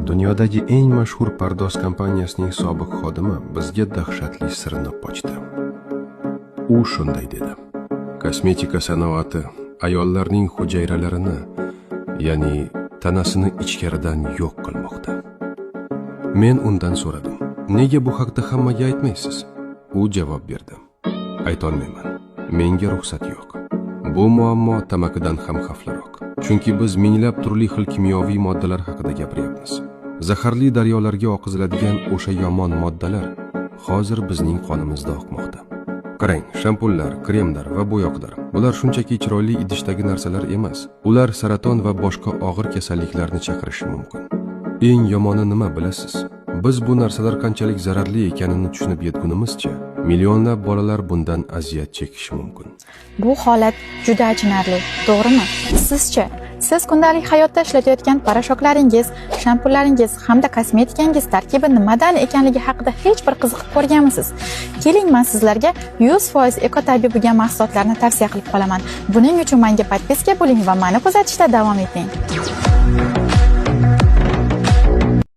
Dunyodagi eng mashhur pardoz kompaniyasining sobiq xodimi bizga dahshatli sirni ochdi. U shunday dedi: "Kosmetika sanoati ayollarning hujayralarini, ya'ni tanasini ichkaridan yo'q qilmoqda." Men undan so'radim: "Nega bu haqda hammaga aytmaysiz?" U javob berdi: "Aytolmayman. Menga ruxsat yo'q." Bu muammo tamakidan ham xavfliroq. Chunki biz minglab turli xil kimyoviy moddalar haqida gapiryapmiz. Zaharli daryolarga oqiziladigan o'sha yomon moddalar hozir bizning qonimizda oqmoqda. Qarang, shampunlar, kremlar va bo'yoqlar. Bular shunchaki chiroyli idishdagi narsalar emas. Ular saraton va boshqa og'ir kasalliklarni chaqirishi mumkin. Eng yomoni nima, bilasiz? Biz bu narsalar qanchalik zararli ekanini tushunib yetgunimizcha, millionlab bolalar bundan aziyat chekishi mumkin. Bu holat juda achinarli, to'g'rimi? Sizchi, siz kundalik hayotda ishlatayotgan poroshoklaringiz, shampunlaringiz hamda kosmetikangiz tarkibi nimadan ekanligi haqida hech bir qiziqib ko'rganmisiz? Keling, men sizlarga 100% ekotabiiy bo'lgan mahsulotlarni tavsiya qilib qolaman. Buning uchun menga подписка bo'ling va meni kuzatishda davom eting.